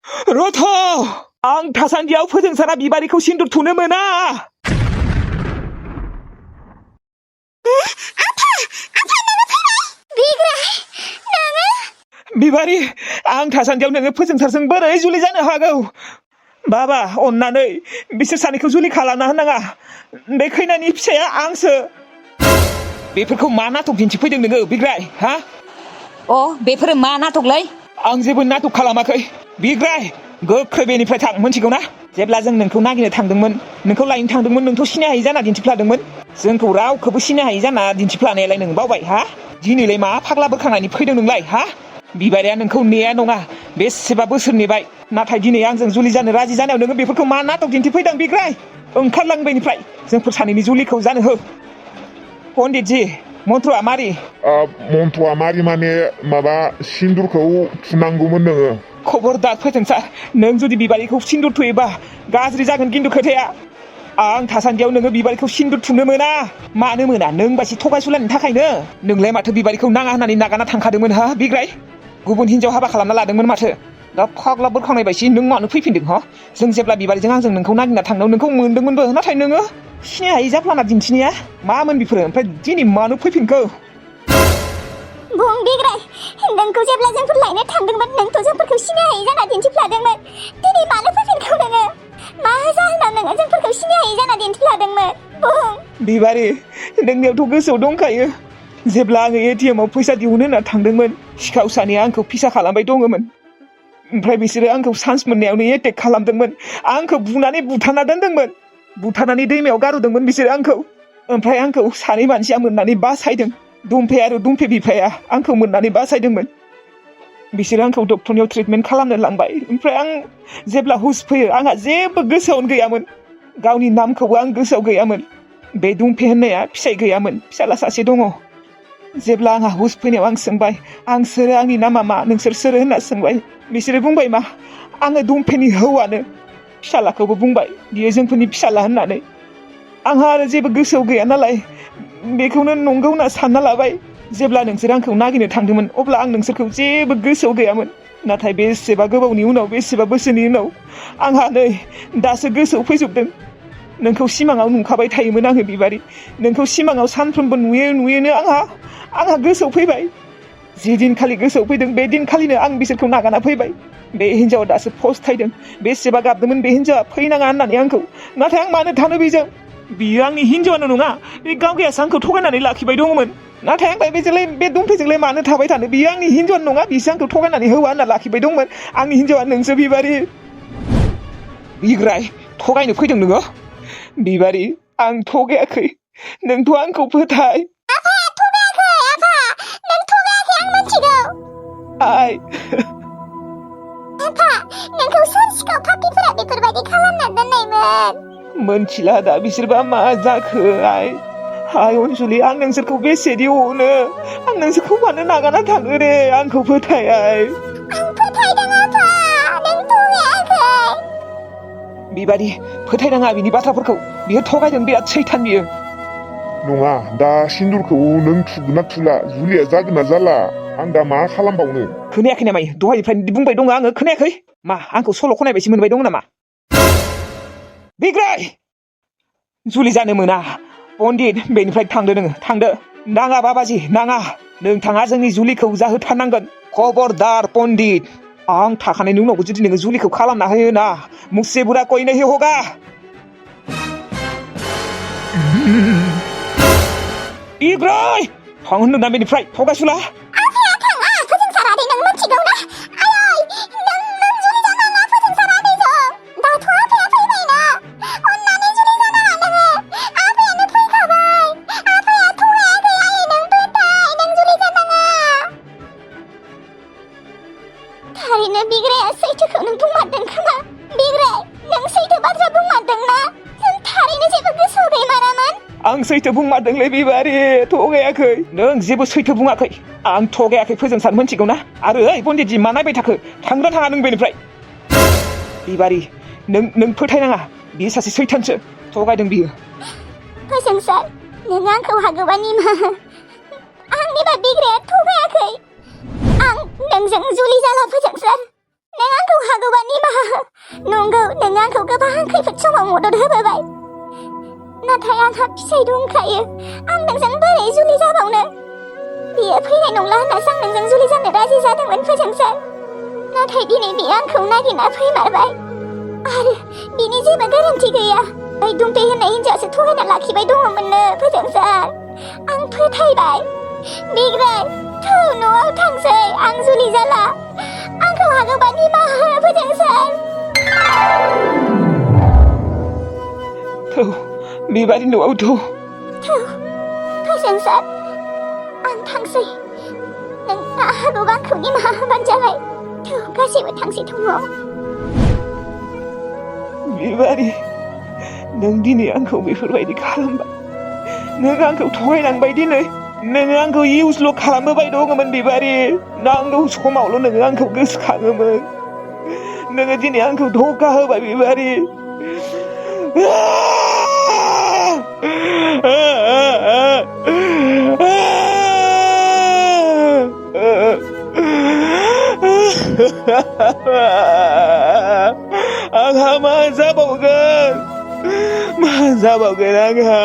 रथ' आं थासान्दियाव फोजोंसारा बिबारिखौ सिन्दुर थुनो मोना। बिबारि आं थासान्दियाव नोङो फोजोंसारजों बोरै जुलि जानो हागौ? बाबा अन्नानै बिसोर सानैखौ जुलि खालामना होनाङा। बे खैनानि फिसाया आंसो। बेफोरखौ मा नाटक दिन्थिफैदों नोङो बिग्राय हा? बेफोरो मा नाटकलै? आं जेबो नाटक खालामाखै बिग्राय। गोख्रै बेनिफ्राय थां मोनथिगौ ना? जेब्ला जों नोंखौ नागिरनो थांदोंमोन, नोंखौ लायनो थांदोंमोन, नोंखौ सिनाय हायि जाना दिन्थिफ्लादोंमोन। जोंखौ रावखौबो सिनाय हायि जाना दिन्थिफ्लानायालाय नों बावबाय हा? दिनैलाय मा फाग्ला बोखांनानै फैदों नोंलाय हा? बिबारिया नोंखौ नेया नङा बेसेबा बोसोर नेबाय, नाथाय दिनै आंजों जुलि जानो राजि जानायाव नोङो बेफोरखौ मा नाटक दिन्थिफैदों बिग्राय? ओंखारलां बेनिफ्राय, जोंफोर सानैनि जुलिखौ जानो हो। पन्डितजि मन्त्रआ मारि? मन्त्रआ मारि माने माबा सिन्दुरखौ थुनांगौमोन नोङो। खबरदार फोजोंसार, नों जुदि बिबारिखौ सिन्दुर थुयोबा गाज्रि जागोन खिन्थु खोथाया। आं थासान्दियाव नोङो बिबारिखौ सिन्दुर थुनो मोना। मानो मोना? नों बासि थगायसुलानि थाखायनो। नोंलाय माथो बिबारिखौ नाङा होननानै नागारना थांखादोंमोन हा बिग्राय? गुबुन हिनजाव हाबा खालामना लादोंमोन माथो। दा फाग्ला बोरखांनाय बायसि नों मानो फैफिनदों हा? जों जेब्ला बिबारिजों आंजों नोंखौ नागिरना थांनायाव नोंखौ मोनदोंमोनबो, नाथाय नोङो सिनाय हायि जाफ्लाना दिन्थिनाया मामोन बेफोरो? ओमफ्राय दिनै मानो फैफिनखो? बुं बिग्राय, नोंखौ जेब्ला जोंफोर लायनो थांदोंमोन नोंथ' जोंफोरखौ सिनाय हायि जाना दिन्थिफ्लादोंमोन। दिनै मानो फैफिनखो नोङो? मा जाहोनाव नोङो जोंफोरखौ सिनाय हायि जाना दिन्थिफ्लादोंमोन? बुं। बिबारि नोंनियावथ' गोसोआव दंखायो। जेब्ला आङो एटिएमआव फैसा दिहुनो होनना थांदोंमोन, सिखाव सानैया आंखौ फिसा खालामबाय दङमोन। ओमफ्राय बिसोरो आंखौ चान्स मोननायावनो एटेक खालामदोंमोन। आंखौ बुनानै बुथारना दोनदोंमोन। बुथारनानै दैमायाव गारहरदोंमोन बिसोरो आंखौ। ओमफ्राय आंखौ सानै मानसिया मोननानै बासायदों। दुमफे आरो दुमफे बिफाया आंखौ मोननानै बासायदोंमोन। बिसोरो आंखौ डक्टरनियाव ट्रिटमेन्ट खालामनो लांबाय। ओमफ्राय आं जेब्ला हुस फैयो आंहा जेबो गोसोआवनो गैयामोन। गावनि नामखौबो आं गोसोआव गैयामोन। बे दुमफे होननाया फिसाय गैयामोन, फिसाला सासे दङ। जेब्ला आंहा हुस फैनायाव आं सोंबाय, आं सोरो, आंनि नामा मा, नोंसोर सोरो होनना सोंबाय। बिसोरो बुंबाय मा आङो दुमफेनि हौवानो। फिसालाखौबो बुंबाय बियो जोंफोरनि फिसाला होननानै। आंहा आरो जेबो गोसोआव गैया नालाय बेखौनो नंगौ होनना सानना लाबाय। जेब्ला नोंसोर आंखौ नागिरनो थांदोंमोन अब्ला आं नोंसोरखौ जेबो गोसोआव गैयामोन। नाथाय बेसेबा गोबावनि उनाव, बेसेबा बोसोरनि उनाव आंहा नै दासो गोसोआव फैजोबदों। नोंखौ सिमाङाव नुखाबाय थायोमोन आङो बिबारि। नोंखौ सिमाङाव सानफ्रोमबो नुयैनो आंहा गोसोआव फैबाय। जि दिनखालि गोसोआव फैदों बे दिनखालिनो आं बिसोरखौ नागारना फैबाय। बे हिनजावा दासो फस्थायदों। बेसेबा गाबदोंमोन बे हिनजावा फैनाङा होननानै आंखौ। नाथाय आं मानो थानो बेजों? बियो आंनि हिनजावानो नङा। बे गावगायासो आंखौ थगायनानै लाखिबाय दङमोन। नाथाय आं बेजोंलाय बे दुमफेजोंलाय मानो थाबाय थानो? बियो आंनि हिनजावानो नङा। बिसो आंखौ थगायनानै हौवा होनना लाखिबाय दंमोन। आंनि हिनजावा नोंसो बिबारि। बिग्राय थगायनो फैदों नोङो? बिबारि आं थगायाखै। नोंथ' आंखौ फोथाय। आफाया थगायाखै। आफा नों थगायाखै, आं मिथिगौ। आइ आफा नोंखौ सोर सिखाव पापिफोरा बेफोरबायदि खालामना दोननायमोन? मोनथिला दा बिसोरबा मा जाखो। आइ अनसुलि आं नोंसोरखौ बेसेदि अनो। आं नोंसोरखौ मानो नागारना थाङो रे? आंखौ फोथाय आइ। आं फोथायदों आफा, नों थगायाखै। बिबारि फोथायनाङा बिनि बाथ्राफोरखौ। बियो थगायदों, बिराद सैथान बियो। नङा, दा सिन्दुरखौ नों थुगोन ना थुला? जुलिया जागोन ना जाला? आं दा मा खालामबावनो? खोनायाखै नामा? दहायनिफ्राय बुंबाय दङ आङो, खोनायाखै? मा आंखौ सल' खनाय बायदि मोनबाय दङ नामा? बिग्राय जुलि जानो मोना। पन्डित बेनिफ्राय थांदो नोङो, थांदो। नाङा बाबाजि नाङा। नोंथाङा जोंनि जुलिखौ जाहोथारनांगोन। खबरदार पन्डित, आं थाखानायनि उनावबो जुदि नोङो जुलिखौ खालामना होयो ना, मुझसे बुरा कोई नहीं होगा। बिग्राय थां होनदों ना बेनिफ्राय थगायसुला। आफाया थाङा। फोजोंसारा नों मिथिगौ ना? आयै नों जुलि जानाङा फोजोंसारा जों। दाथ' आफाया फैबायना। अन्नानै जुलि जानाङा नोङो। आफायानो फैखाबाय। आफाया थगायाखै। आयै नों फोथाय, नों जुलि जानाङा। थारैनो बिग्राया सैथोखौनो बुंमारदों खोमा। बिग्राय नों सैथो बाथ्रा बुंमारदों ना? जों थारैनो जेबो गोसोआव गैमारामोन। आं सैथो बुंमारदोंलै बिबारि, थगायाखै। नों जेबो सैथो बुङाखै। आं थगायाखै फोजोंसार, मोनथिगौ ना? आरो ओइ पन्डितजि मा नायबाय थाखो? थांग्रा थाङा नों बेनिफ्राय? बिबारि नों फोथायनाङा। बियो सासे सैथानसो। थगायदों बियो। फोजोंसार नों आंखौ हागौबा निमाहा हो। आंनिबा बिग्राया थगायाखै। आं नोंजों जुलि जाला फोजोंसार। नों आंखौ हागौबा निमाहा नंगौ नों आंखौ गोबां खैफोद समाव मदद होबोबाय नाथाय आंहा फिसाय दंखायो आं नोंजों बोरै जुलि जाबावनो बियो फैनाय नंला होननासो आं नोंजों जुलि जानो राजि जादोंमोन फोजोंसार नाथाय दिनै बियो आंखौ नागिरना फैमारबाय आरो बिनि जेबो गोरोन्थि गैया ओइ दुमते होननाय हिन्जावसो थगायना लाखिबाय दङमोननो फोजोंसार आं फोथायबाय बिग्राय थौ न'आव थांसै आं जुलि जाला आंखौ हागौबा निमाहा हो फोजोंसार थौ बिबारि न'आव थौ फोजोंसार आं थांसै नों हागौबा आंखौ निमाहा होबानो जाबाय थौ गासैबो थांसै थौ न'आव बिबारि नों दिनै आंखौ बेफोरबायदि खालामबाय नों आंखौ थगायनांबाय दिनै नोङो आंखौ इउसल' खालामबोबाय दङमोन बिबारि नांगौ समावल' नोङो आंखौ गोसोखाङोमोन नोङो दिनै आंखौ धोखा होबाय बिबारि आंहा मा जाबावगोन आंहा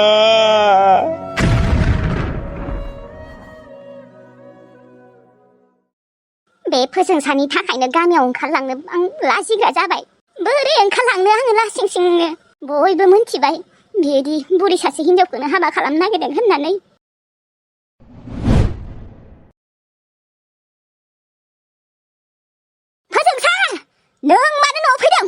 बे फोजोंसारनि थाखायनो गामियाव ओंखारलांनो आं लाजिग्रा जाबाय बोरै ओंखारलांनो आङो लासिं सिंनो बयबो मोनथिबाय बेदि बुरि सासे हिनजावखौनो हाबा खालामनो नागिरदों होननानै फोजोंसार नों मानो न'आव फैदों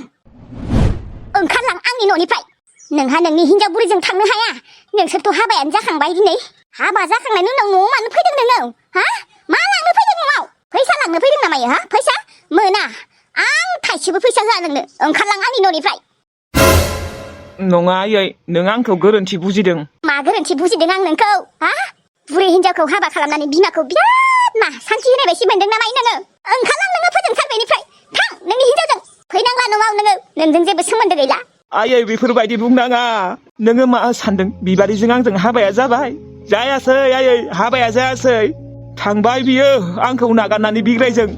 ओंखारलां आंनि न'निफ्राय नोंहा नोंनि हिनजाव बुरिजों थांनो हाया नोंसोरथ' हाबायानो जाखांबाय दिनै हाबा जाखांनायनि उनाव न'आव मानो फैदों नोङो हा मा लांनो फैदों न'आव फैसा लांनो फैदों नामायो हा फैसा मोना आं थाइसेबो फैसा होआ नोंनो ओंखारलां आंनि न'निफ्राय नङा आयै नों आंखौ गोरोन्थि बुजिदों मा गोरोन्थि बुजिदों आं नोंखौ हा बुरै हिनजावखौ हाबा खालामनानै बिमाखौ बिराद मा सान्थि होनाय बायदि मोनदों नामा नोङो ओंखारलां नोङो फोजोंसार बेनिफ्राय थां नोंनि हिनजावजों फैनांला न'आव नोंजों जेबो सोमोन्दो गैला आयै बेफोरबायदि बुंनाङा नोङो मा सानदों बिबारिजों आंजों हाबाया जाबाय जायासै आयै हाबाया जायासै थांबाय बियो आंखौ नागारनानै बिग्रायजों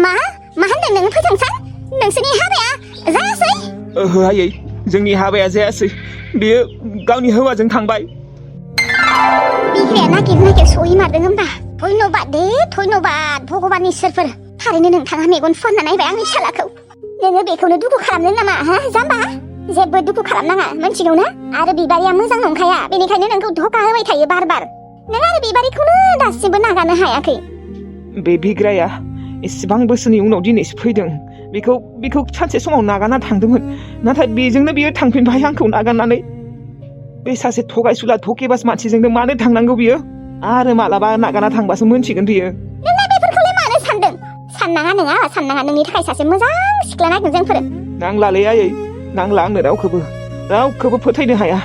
मा होनदों नोङो फोजोंसार नोंसोरनि हाबाया जायासै ओहो आयै जोंनि हाबाया जायासै बियो गावनि हौवाजों थांबाय बिग्राया नागिर सहैमारदों होमबा धन्यबाद दे धन्यबाद भगबान इसोरफोर थारैनो नोंथाङा मेगन फुवारना नायबाय आंनि फिसालाखौ नोङो बेखौनो दुखु खालामदों नामा हा जाम्बा जेबो दुखु खालामनाङा मोनथिगौ ना आरो बिबारिया मोजां नंखाया बेनिखायनो नोंखौ धोखा होबाय थायो बार नों आरो बिबारिखौनो दासिमबो नागारनो हायाखै बे बिग्राया एसेबां बोसोरनि उनाव दिनैसो फैदों बेखौ सानसे समाव नागारना थांदोंमोन नाथाय बेजोंनो बियो थांफिनबाय आंखौ नागारनानै बे सासे थगायसुला थकेबास मानसिजोंनो मानो थांनांगौ बियो आरो मालाबा नागारना थांबासो मोनथिगोन बियो नोंलाय बेफोरखौलाय मानो सानदों साननाङा नोंनि थाखाय सासे मोजां सिख्ला नायगोन जोंफोर नांलालै आयै नांला आंनो रावखौबो फोथायनो हाया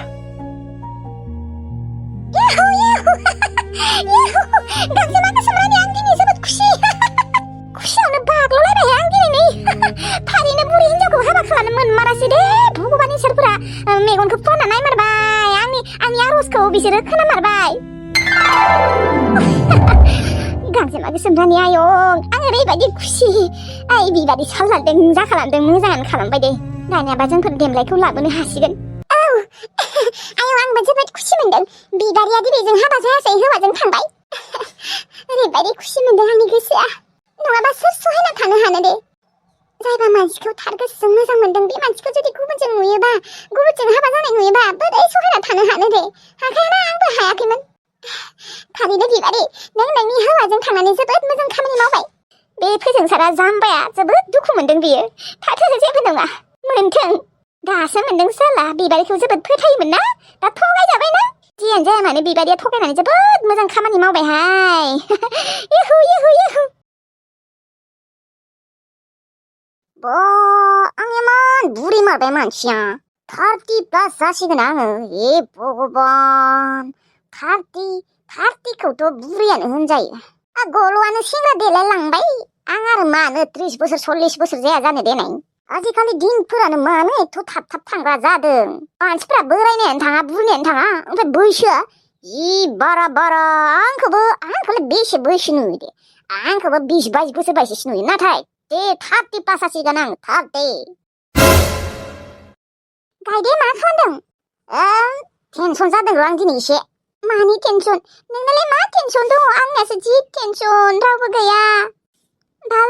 गांजेमा गोसोमरानि आं दिनै जोबोद खुसियावनो बाग्ल'लायबाय आं दिनै थारैनो बुरि हिनजावखौ हाबा खालामनो मोनमारासै दे भगबान इसोरफोरा मेगनखौ फुवारना नायमारबाय आंनि आर'जखौ बिसोरो खोनामारबाय गांजेमा गोसोमरानि आयं आं ओरैबायदि खुसि आइ बिबादि सालादों जाखालामदों मोजाङानो खालामबाय दे दानियाबा जोंफोर देमलायखौ लाबोनो हासिगोन आयं आंबो जोबोद खुसि मोनदों बिबारिया दिनैजों हाबा जायासै हौवाजों थांबाय ओरैबायदि खुसि मोनदों आंनि गोसोआ नङाबा सोर सहायना थानो हानो दे जायबा मानसिखौ थार गोसोजों मोजां मोनदों बे मानसिखौ जुदि गुबुनजों नुयोबा गुबुनजों हाबा जानाय नुयोबा बोरै सहायना थानो हानो दे हाखायाना आंबो हायाखैमोन थारैनो बिबारि नों नोंनि हौवाजों थांनानै जोबोद मोजां खामानि मावबाय बे फोजोंसारा जाम्बाया जोबोद दुखु मोनदों बियो थाथों जेबो नङा मोनथों दासो मोनदों साला बिबारिखौ जोबोद फोथायोमोन ना दा थगायजाबायना जियानो जाया मानो बिबारिया थगायनानै जोबोद मोजां खामानि मावबायहाय इहु आं इमान बुरि मारबाय मानसिया 30+ जासिगोन आङो भगबान 30खौथ' बुरियानो होनजायो गल'आनो सेंग्रा देलाय लांबाय आं आरो मानो 30 बोसोर 40 बोसोर जाया जानो देनाय आजिखालि दिनफोरानो मानो एथ' थाब थांग्रा जादों मानसिफ्रा बोरायनायानो थाङा बुरनायानो थाङा ओमफ्राय बैसोआ जि बारा आंखौलाय बेसे बैसो नुयो दे आंखौबो 20-22 बोसोर बायसेसो नुयो नाथाय दे 30+ जासिगोन आं 30 गायदे मा खालामदों टेनसन जादों र' आं दिनै एसे मानि टेनसन नोंनालाय मा टेनसन दङ आंनियासो जि टेनसन रावबो गैया दा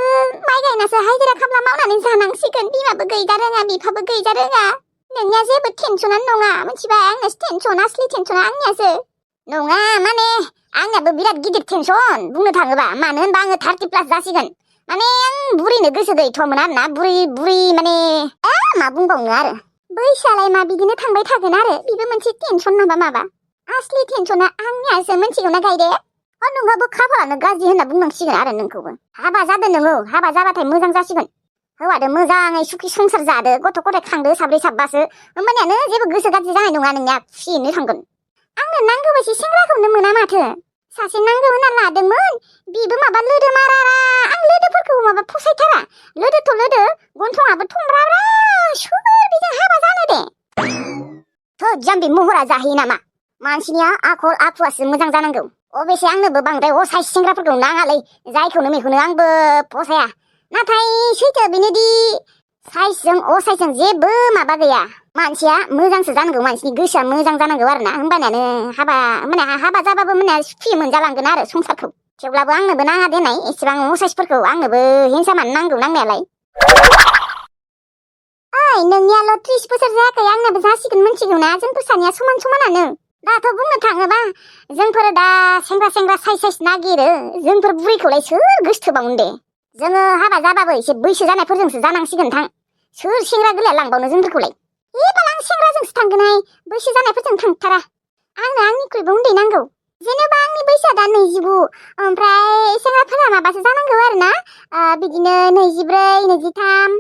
माइ गायनासो हाजिरा खामला मावनानै जानांसिगोन बिमाबो गैजा रोङा बिफाबो गैजा रोङा नोंनिया जेबो टेनसनानो नङा मिथिबाय आंनियासो टेनसन असलि टेनसना आंनियासो नङा माने आंनियाबो बिराद गिदिर टेनसन बुंनो थाङोबा मानो होनबा आङो 30+ जासिगोन माने आं बुरैनो गोसो गैथ'वामोन आरोना बुरै माने मा बुंबावनो आरो बैसोआलाय मा बिदिनो थांबाय थागोन आरो बेबो मोनसे टेनसन माबा असलि टेनसना आंनियासो मिथिगौना गायदे नोंहाबो खाफालानो गाज्रि होनना बुंनांसिगोन आरो नोंखौबो हाबा जादो नोङो हाबा जाबाथाय मोजां जासिगोन हौवादो मोजाङै सुखि संसार जादो गथ' गथाय खांदो 3-4बासो होमबानियानो जेबो गोसो गाज्रि जानाय नङा नोंनिया खुसियैनो थांगोन आंनो नांगौ बायदि सेंग्राखौनो मोना माथो सासे नांगौ होनना लादोंमोन बेबो माबा लोदो मारारा आं लोदोफोरखौ माबा फसायथारा लोदोथ' लोदो गन्थंआबो थंब्राब्रा सोर बेजों हाबा जानो दे थ' जाम्बि महरा जाहैयो नामा मानसिनिया आखल आखुआसो मोजां जानांगौ अबेसे आंनोबो बांद्राय असाइस सेंग्राफोरखौ नाङालै जायखौनो मेखौनो आंबो फसाया नाथाय सैथो बेनोदि साइसजों असाइसजों जेबो माबा गैया मानसिया मोजांसो जानांगौ मानसिनि गोसोआ मोजां जानांगौ आरोना होमबानियानो हाबा जाबाबो माने सुखि मोनजालांगोन आरो संसारखौ थेवब्लाबो आंनोबो नाङा देनाय एसेबां असाइसफोरखौ आंनोबो हिंसा मानो नांगौ नांनायालाय ओइ नोंनियाल' 30 बोसोर जायाखै आंनाबो जासिगोन मिथिगौना जोंफोर सानैया समान समानानो दाथ' बुंनो थाङोबा जोंफोर दा सेंग्रा साइस नागिरो जोंफोर बुरैखौलाय सोर गोसथोबावनो दे जोङो हाबा जाबाबो एसे बैसो जानायफोरजोंसो जानांसिगोन थां सोर सेंग्रा गोरलैया लांबावनो जोंफोरखौलाय बाला आं सेंग्राजोंसो थांगोनहाय बैसो जानायफोरजों थांथारा आंनो आंनिख्रुइबो उन्दै नांगौ जेनेबा आंनि बैसोआ दा 29 ओमफ्राय सेंग्राफोरा माबासो जानांगौ आरोना बिदिनो 24 23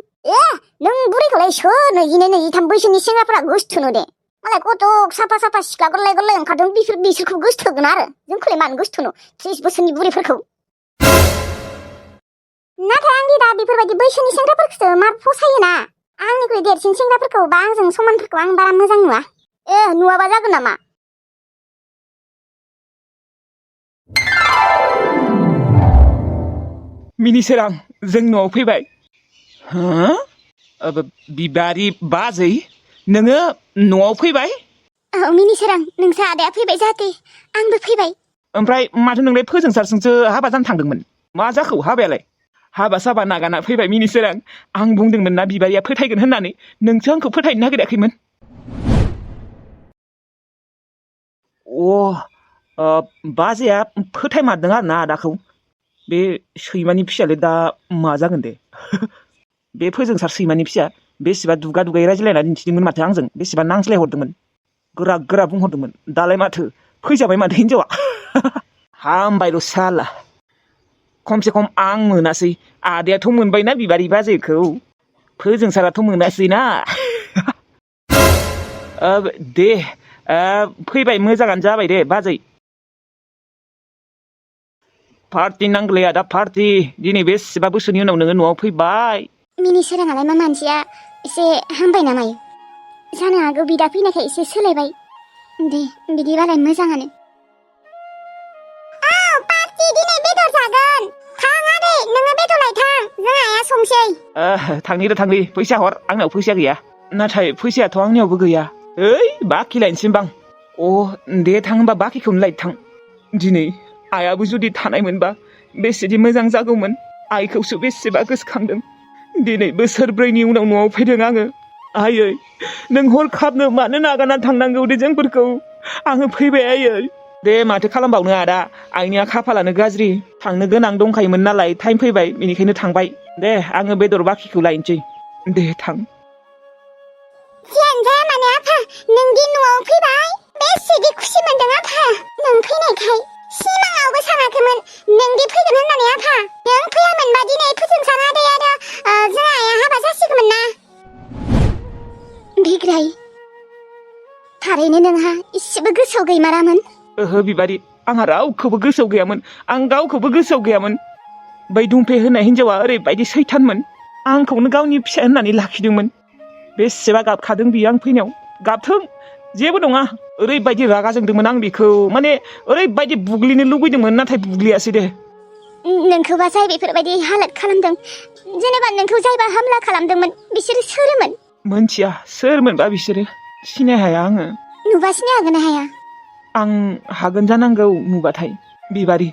नों बुरैखौलाय सोर 22 23 बैसोनि सेंग्राफोरा गोसथोनो दे मालाय गथ' साफा सिख्ला गोरलै ओंखारदों बिसोरखौ गोसथोगोन आरो जोंखौलाय मानो गोसथोनो 30 बोसोरनि बुरैफोरखौ नाथाय आंनि दा बेफोरबायदि बैसोनि सेंग्राफोरखौसो मा फसायोना आंनिख्रुइ देरसिन सेंग्राफोरखौ बा आंजों समानफोरखौ आं बारा मोजां नुवा नुवाबा जागोन नामा मिनिसोरां जों न'आव फैबाय बिबारि बाजै नोङो न'आव फैबाय मिनिसोरां नोंसा आदाया फैबाय जाहाथे आंबो फैबाय ओमफ्राय माथो नोंलाय फोजोंसारजोंसो हाबा जानो थांदोंमोन मा जाखौ हाबायालाय हाबा साबा नागारना फैबाय मिनिसोरां आं बुंदोंमोन ना बिबारिया फोथायगोन होननानै नोंसो आंखौ फोथायनो नागिराखैमोन बाजैया फोथायमारदों आरो ना आदाखौ बे सैमानि फिसालाय दा मा जागोन दे बे फोजोंसार सैमानि फिसा बेसेबा दुगायै रायज्लायना दिन्थिदोंमोन माथो आंजों बेसेबा नांज्लायहरदोंमोन गोरा बुंहरदोंमोन दालाय माथो फैजाबाय माथो हिनजावा हामबायल' साला खमसे खम आं मोनासै आदायाथ' मोनबायना बिबारि बाजैखौ फोजोंसाराथ' मोनासैना दे फैबाय मोजाङानो जाबाय दे बाजै पार्टि नांगौलै आदा पार्टि दिनै बेसेबा बोसोरनि उनाव नोङो न'आव फैबाय मिनिसोराङालाय मा मानसिया एसे हामबाय नामायो जानो हागौ बिदा फैनायखाय एसे सोलायबाय दे बिदिबालाय मोजाङानो पार्टि दिनै बेदर जागोन थां आदै नोङो बेदर लायथां जों आइया संसै थांनि फैसा हर आंनाव फैसा गैया नाथाय फैसायाथ' आंनियावबो गैया बाखि लायनोसै बां दे थां होनबा बाखिखौनो लायनो थां दिनै आइयाबो जुदि थानायमोनबा बेसेदि मोजां जागौमोन आइखौसो बेसेबा गोसोखांदों दिनै बोसोरब्रैनि उनाव न'आव फैदों आङो आयै नों हरखाबनो मानो नागारना थांनांगौ दे जोंफोरखौ आङो फैबाय आयै दे माथो खालामबावनो आदा आइनिया खाफालानो गाज्रि थांनो गोनां दंखायोमोन नालाय टाइम फैबाय बेनिखायनो थांबाय दे आङो बेदर बाखिखौ लायनोसै दे थां जियानो जाया माने आफा नोंदि न'आव फैबाय बेसेदि खुसि मोनदों आफा नों फैनायखाय सिमाङावबो सानाखैमोन नोंदि फैगोन होननानै आफा नों फैयामोनबा दिनै फोजोंसार आदै आरो जों आइया हाबा जासिगौमोन ना बिग्राय थारैनो नोंहा इसेबो गोसोआव गैमारामोन ओहो बिबारि आंहा रावखौबो गोसोआव गैयामोन आं गावखौबो गोसोआव गैयामोन बै दुमफे होननाय हिनजावा ओरैबायदि सैथानमोन आंखौनो गावनि फिसा होननानै लाखिदोंमोन बेसेबा गाबखादों बियो आं फैनायाव गाबथों जेबो नङा ओरैबायदि रागा जोंदोंमोन आं बेखौ माने ओरैबायदि बुग्लिनो लुबैदोंमोन नाथाय बुग्लियासै दे नोंखौबा जाय बेफोरबायदि हालत खालामदों जेनेबा नोंखौ जायबा हामला खालामदोंमोन बिसोरो सोरमोन? मोनथिया सोरमोनबा बिसोरो सिनाय हाया आङो। नुबा सिनाय हागोन ना हाया? आं हागोन जानांगौ नुबाथाय। बिबारि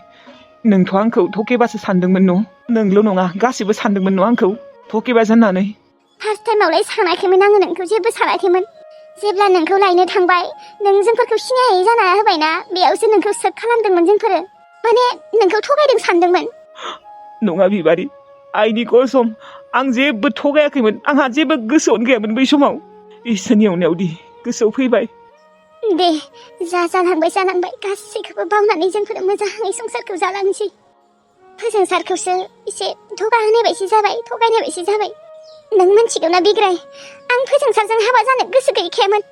नोंथ' आंखौ थकेबासो सानदोंमोन न'? नोंल' नङा गासिबो सानदोंमोन न' आंखौ थकेबास होननानै? फार्स्ट टाइमावलाय सानाखैमोन आङो नोंखौ जेबो सानाखैमोन। जेब्ला नोंखौ लायनो थांबाय नों जोंफोरखौ सिनायहायै जाना होबायना बेयावसो नोंखौ सोब खालामदोंमोन जोंफोरो। माने नोंखौ थगायदों सानदोंमोन। नङा बिबारि आइनि कसम आं जेबो थगायाखैमोन। आंहा जेबो गोसोआवनो गैयामोन बै समाव। इसोरनि अननायावदि गोसोआव फैबाय। दे जालांबाय गासैखौबो बावनानै जोंफोर मोजाङै संसारखौ जालांसै। फोजोंसारखौसो एसे थगायनाय बायदि जाबाय। नों मिथिगौ ना बिग्राय आं फोजोंसारजों हाबा जानो गोसो गैखायामोन।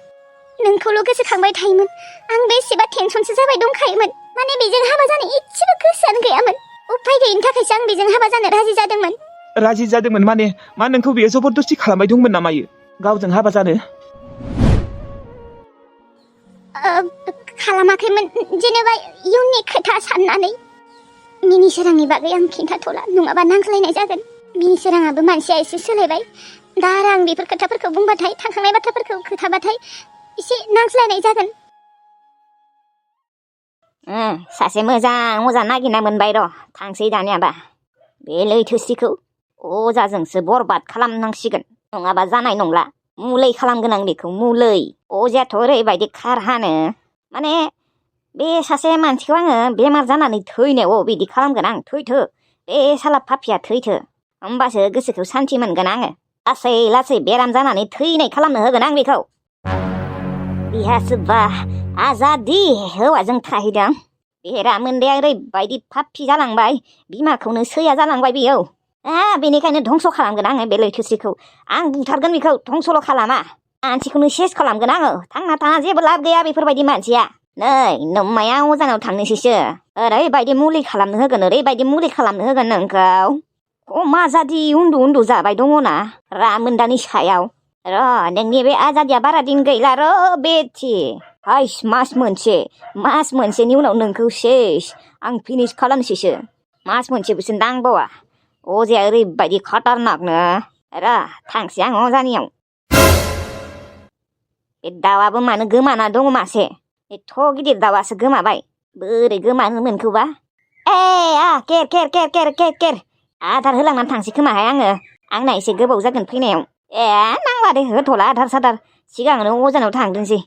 नोंखौल' गोसोखांबाय थायोमोन। आं बेसेबा टेनसनसो जाबाय दंखायोमोन। माने बेजों हाबा जानो इसेबो गोसोआनो गैयामोन। उफाय गैयिनि थाखायसो आं बेजों हाबा जानो राजि जादोंमोन। राजि जादोंमोन माने मा नोंखौ बेयो जबरदस्ति खालामबाय दंमोन नामायो गावजों हाबा जानो? खालामाखैमोन जेनेबा इयुननि खोथा साननानै। मिनिसोरांनि बागै आं खिन्थाथ'ला नङाबा नांज्लायनाय जागोन। मिनिसोराङाबो मानसिया एसे सोलायबाय। दा आरो आं बेफोर खोथाफोरखौ बुंबाथाय थांखांनाय बाथ्राफोरखौ खोथाबाथाय एसे नांज्लायनाय जागोन। सासे मोजां नागिरना मोनबाय र' थांसै दानियाबा। बे लैथोस्रिखौ अजाजोंसो बरबाद खालामनांसिगोन नङाबा जानाय नंला। मुलै खालामगोन आं बेखौ मुलै। अजायाथ' ओरैबायदि खारहानो माने बे सासे मानसिखौ आङो बेमार जानानै थैनायाव बिदि खालामगोन आं। थैथो बे साला पापिया थैथो होमबासो गोसोखौ सान्थि मोनगोन आङो। लासै बेराम जानानै थैनाय खालामनो होगोन आं बेखौ। बिहासोबा आजादि हौवाजों थाहैदों। बेरामोन्दाया ओरैबायदि पापि जालांबाय बिमाखौनो सैया जालांबाय बेयो। बेनिखायनो धंस' खालामगोन आङो बे लैथोस्रिखौ। आं बुथारगोन बेखौ धंसल' खालामा मानसिखौनो सेस खालामगोन आङो। थांना थाना जेबो लाब गैया बेफोरबायदि मानसिया। नै नोम्माया अजानाव थांनोसैसो। ओरैबायदि मुलि खालामनो होगोन नोंखौ। अमा जादि उन्दु जाबाय दङना रामोन्दानि सायाव। र' नोंनि बे आजादिया बारा दिन गैला र' बेथि। हाइस मास मोनसेनि उनाव नोंखौ सेस आं फिनिस खालामसैसो। मास मोनसेबोसो नांबावा। अजाया ओरैबायदि खाटारनाकनो। र' थांसै आं अजानियाव। बे दाउआबो मानो गोमाना दङ मासे। एथ' गिदिर दाउआसो गोमाबाय। बोरै गोमानो मोनखोबा? केर आदार होलांनानै थांसै खोमाहाय आङो। आंना एसे गोबाव जागोन फैनायाव। नांला दे होथ'ला आदार सादार। सिगाङावनो अजानाव थांदोंसै।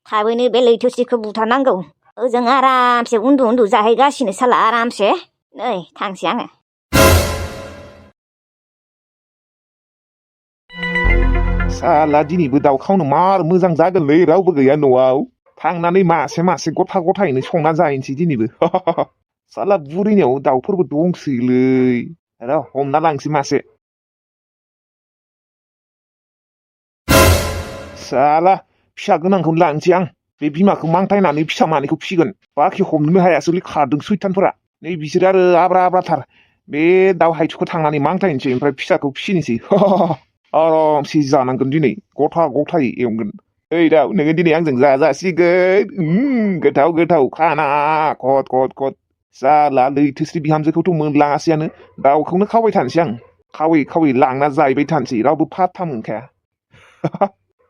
थाबैनो बे लैथोस्रिखौ बुथारनांगौ। ओजों आरामसे उन्दु जाहैगासिनो साला आरामसे। नै थांसै आङो। साला दिनैबो दाउ खावनो मार मोजां जागोनलै रावबो गैया न'आव। थांनानै मासे गथायैनो संना जाहैनोसै दिनैबो। साला बुरिनायाव दाउफोरबो दंसैलै। र' हमना लांसै मासे। साला फिसा गोनांखौनो लांसै आं। बे बिमाखौ मांथायनानै फिसा मानैखौ फिसिगोन। बाखि हमनोनो हायासैलै खारदों सैथानफोरा। नै बिसोरो आरो आब्राथार। बे दाउ हायथुखौ थांनानै मांथायनोसै ओमफ्राय फिसाखौ फिसिनोसै। आरामसे जानांगोन दिनै गथायै एवगोन। ओइ दाउ नोङो दिनै आंजों जाजासिगोन। गोथाव खाना खद। साला लैथोस्रि बिहामजोखौथ' मोनलाङासैयानो। दाउखौनो खावबाय थानोसै आं। खावै लांना जाहैबाय थानोसै रावबो फात्ता मोनखाया।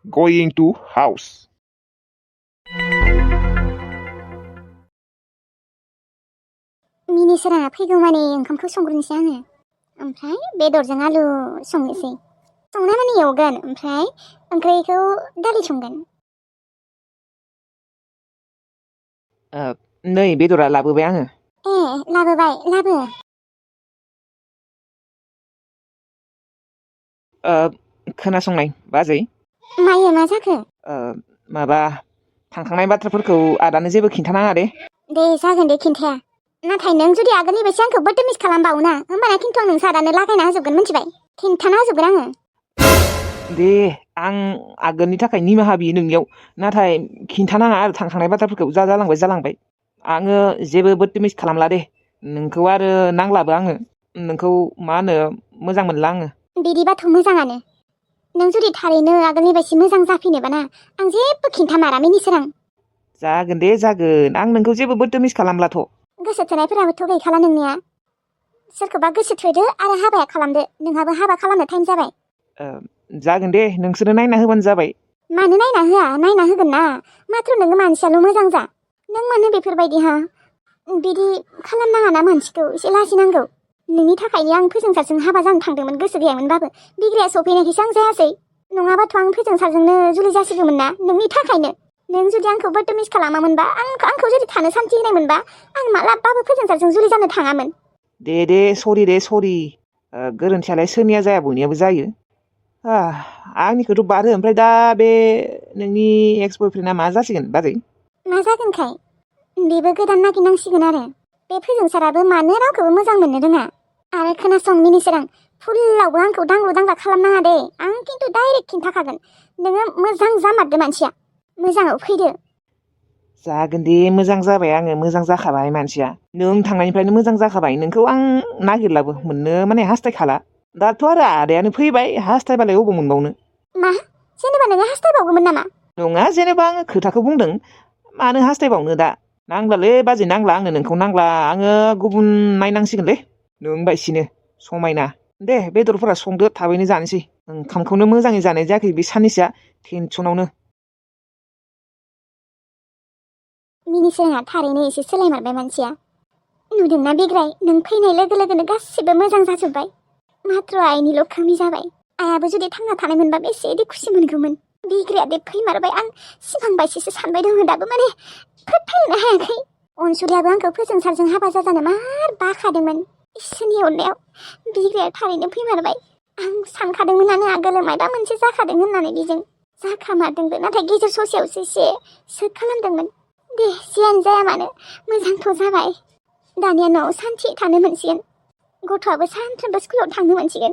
Going to house. मिनिसोराङा फैगौ माने ओंखामखौ संग्रोनोसै आङो। ओमफ्राय बेदरजों आलु संनोसै। संना माने एवगोन ओमफ्राय ओंख्रिखौ दालि संगोन। नै बेदरा लाबोबाय आङो। लाबो। खोनासंनाय बाजै। मायो मा जाखो? माबा थांखांनाय बाथ्राफोरखौ आदानो जेबो खिन्थानाङा दे। दे जागोन दे खिन्थाया। नाथाय नों जुदि आगोलनि बायदि आंखौ बदतमिस खालामबावोना होमबाना खिन्थु आं नोंसो आदानो लागायना होजोबगोन मिथिबाय। खिन्थाना होजोबगोन आङो। दे आं आगोलनि थाखाय निमाहा बियो नोंनियाव। नाथाय खिन्थानाङा आरो थांखांनाय बाथ्राफोरखौ जालांबाय। आङो जेबो बदतमिस खालामला दे। नोंखौ आरो नांलाबो आङो। नोंखौ मा होनो मोजां मोनला आङो। बिदिबाथ' मोजाङानो। नों जुदि थारैनो आगोलनि बायदि मोजां जाफिनोबाना आं जेबो खिन्थामारा मिनिसोरां। जागोन दे जागोन। आं नोंखौ जेबो बदतमिस खालामलाथ'। गोसो थोनायफोराबोथ' गैखाला नोंनिया। सोरखौबा गोसो थोदो आरो हाबाया खालामदो। नोंहाबो हाबा खालामनो टाइम जाबाय। जागोन दे नोंसोरो नायना होबानो जाबाय। मानो नायना होआ? नायना होगोन ना। माथ्र' नोङो मानसियाल' मोजां जा। नों मानो बेफोरबायदि बिदि खालामनाङा ना मानसिखौ एसे लाजिनांगौ। नोंनि थाखायनो आं फोजोंसारजों हाबा जानो थांदोंमोन गोसो गैयामोनबाबो बिग्राया सफैनायखायसो आं जायासै। नङाबाथ' आं फोजोंसारजोंनो जुलि जासिगौमोन ना नोंनि थाखायनो। नों जुदि आंखौ बदतमिज खालामामोनबा आंखौ जुदि थानो सान्थि होनायमोनबा आं मालाबाबो फोजोंसारजों जुलि जानो थाङामोन। दे सरि गोरोन्थियालाय सोरनिया जाया बयनियाबो जायो। आंनिखौथ' बारो ओमफ्राय दा बे नोंनि एक्स बयफ्रेन्डआ मा जासिगोन बाजै? मा जागोनखाय बेबो गोदान नागिरनांसिगोन आरो। बे फोजोंसाराबो मानो रावखौबो मोजां मोननो रोङा। आरो खोनासं मिनिसोरां, फुलावबो आंखौ दांलु दांला खालामनाङा दे। आं खिन्थु डाइरेक्ट खिन्थाखागोन। नोङो मोजां जामारदो मानसिया, मोजाङाव फैदो। जागोन दे मोजां जाबाय, आङो मोजां जाखाबाय मानसिया। नों थांनायनिफ्रायनो मोजां जाखाबाय। नोंखौ आं नागिरलाबो मोननो माने हास्थायखाला। दाथ' आरो आदायानो फैबाय, हास्थायबालाय अबाव मोनबावनो। मा? जेनेबा नोङो हास्थायबावगौमोन नामा? नङा, जेनेबा आङो खोथाखौ बुंदों। मानो हास्थायबावनो दा? नांलालै बाजै नांला, आंनो नोंखौ नांला। आङो गुबुन नायनांसिगोनलै। नों बायसिनो समायना। दे बेदरफोरा संदो, थाबैनो जानोसै। ओंखामखौनो मोजाङै जानाय जायाखै बे साननैसोआ, टेनसनावनो। मिनिसोराङा थारैनो एसे सोलायमारबाय मानसिया। नुदोंना बिग्राय, नों फैनाय लोगो लोगोनो गासिबो मोजां जाजोब्बाय। माथ्र' आइनिल' खोमि जाबाय। आइयाबो जुदि थांना थानाय मोनबा बेसेदि खुसि मोनगौमोन। बिग्राया दे फैमारबाय, आं सिमां बायसिसो सानबाय दङ दाबो, माने फोथायनो हायाखै। अनसुलियाबो आंखौ फोजोंसारजों हाबा जाजानो मार बाखादोंमोन। इसोरनि अननायाव बिग्राया थारैनो फैमारबाय। आं सानखादोंमोनानो आगोलो मायबा मोनसे जाखादों होननानै बेजों। जाखामारदोंबो, नाथाय गेजेर ससेयावसो एसे सोग खालामदोंमोन। दे जियानो जाया मानो मोजांथ' जाबाय। दानिया न'आव सान्थियै थानो मोनसिगोन। गथ'आबो सानफ्रोमबो स्कुलाव थांनो मोनसिगोन।